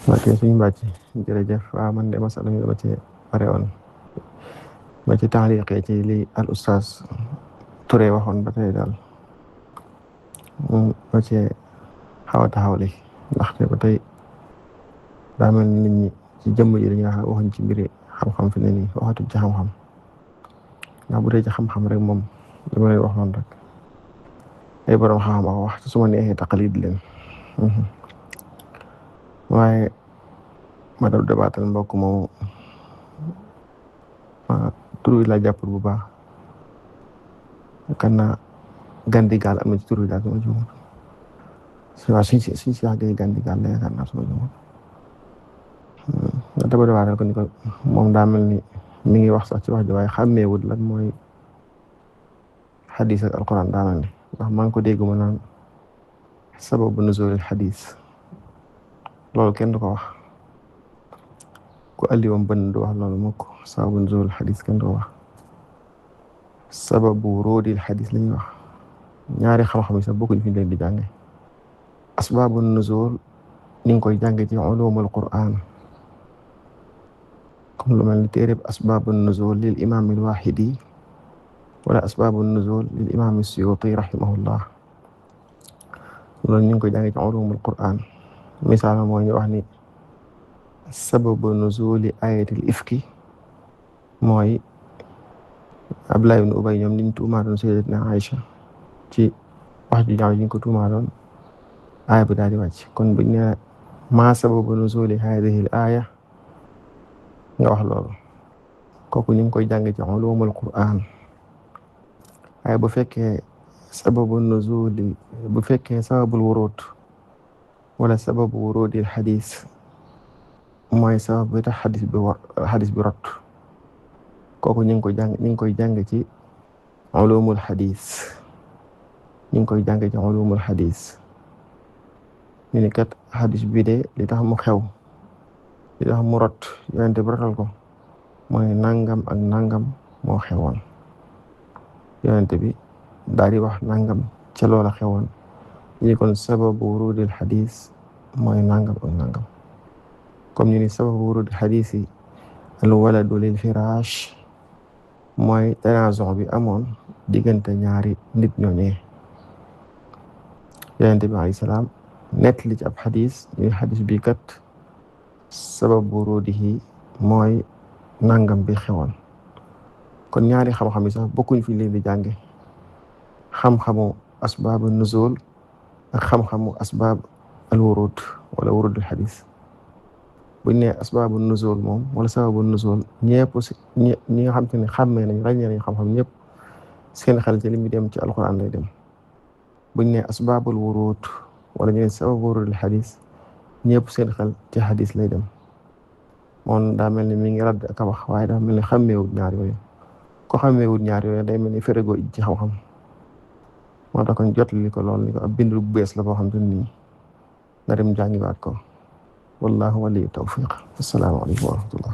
ok suñu mbàcc jërëjëf waaw man de masala mi dama ci pare woon ba ci taaliqee ci li al ustaas Touré waxoon ba tey daal ba ci xaw a taxawli ndaxte ba tey daa mel ni nit ñi ci jëmm ji dañuy waxuñ ci mbiri xam-xam fi ne nii waxatuñ ci xam-xam ndax bu dee ci xam-xam rek moom li ma leen wax noonu rek ay borom xam-xam ak wax su ma neexee taqalid leen waaye ma dab dabaatal mbokk moomu tur wi laa jàppul bu baax kan na Gandigaal am na ci tur wi daal sama juumut waaw suñ si yàggee Gandigaal la yaakaar naa sama juumut nga daba dabaatal ko ni ko moom daa mel ni mi ngi wax sax ci wax ji waaye xàmmeewut lan mooy xadis ak alquran daa mel ni ndax maa ngi ko dégg ma naan sababu nuzulil xadis loolu kenn du ko wax ku alliwam bënn du wax loolu mukk sababu nuzulil xadis kenn du ko wax sababu wuruudil xadis la ñuy wax ñaari xam-xam yi sax bokkuñ fi ñu leen di jànge asbaabu nuzul ni nga koy jànge ci ulumul quran comme lu mel ni téereb asbaabu nuzul lil imaam al wahidi wala asbaabu nuzul lil imaam as-suyuti rahimahullah loolu ñu ngi koy jànge ci ulumul quran misaal mooy ñu wax ni sababu nuzuli ayatil ifki mooy Abdullah ibn Ubay ñoom niñ tuumaaloon sayyidatuna Aïcha ci wax ju ñaaw yi ñu ko tuumaaloon aaya bi daal di wàcc kon buñ ne maa sababu nuzuli haadihi al-aaya nga wax loolu kooku ñu ngi koy jàng ci ulumul Qur'an waaye bu fekkee sababu nuzuli bu fekkee sababul wurud wala sababu wurudil xadis mooy sabab bi tax xadis bi rot kooku ñu ngi koy jàng ci ulumul xadis ñu ngi koy jàng ci ulumul xadis ñu ni kat xadis bi de li tax mu xew li tax mu rot yonente bi rotal ko mooy nangam ak nangam moo xewoon yonente bi daal di wax nangam ca loola xewoon ñu ni kon sababu wurudil xadis mooy nangam ak nangam comme ñu ni sababu wurudil xadis yi al waladu lil firaash mooy tanaazux bi amoon diggante ñaari nit ñooñee yonente bi alayhi salaam nett li ci ab xadis ñuy xadis bi kat sababu wurudihi mooy nangam bi xewoon kon ñaari xam-xam yi sax bokkuñ fi leen di jànge xam-xamu asbaabu nuzul ak xam-xamu asbaab al wurud wala wurudul xadis buñ ne asbaabu nuzul moom wala sababu nuzul ñëpp ñi nga xam te ne xàmmee nañ ràññee nañ xam-xam ñëpp seen xel ci li mu dem ci alquran lay dem buñ ne asbaabul wurud wala ñu ne sababu wurudul xadis ñëpp seen xel ci xadis lay dem moom daa mel ni mi ngi radd ak a wax waaye daa mel ni xàmmeewut ñaar yooyu ko xàmmeewut ñaar yooyu day mel ni ferego ci xam-xam moo tax kon jot li ko lool ni ko ab bindu bu bees la boo xam te nii nga dem jàngiwaat ko wallahu waliyu tawfiq assalaamu aleykum wa rahmatullah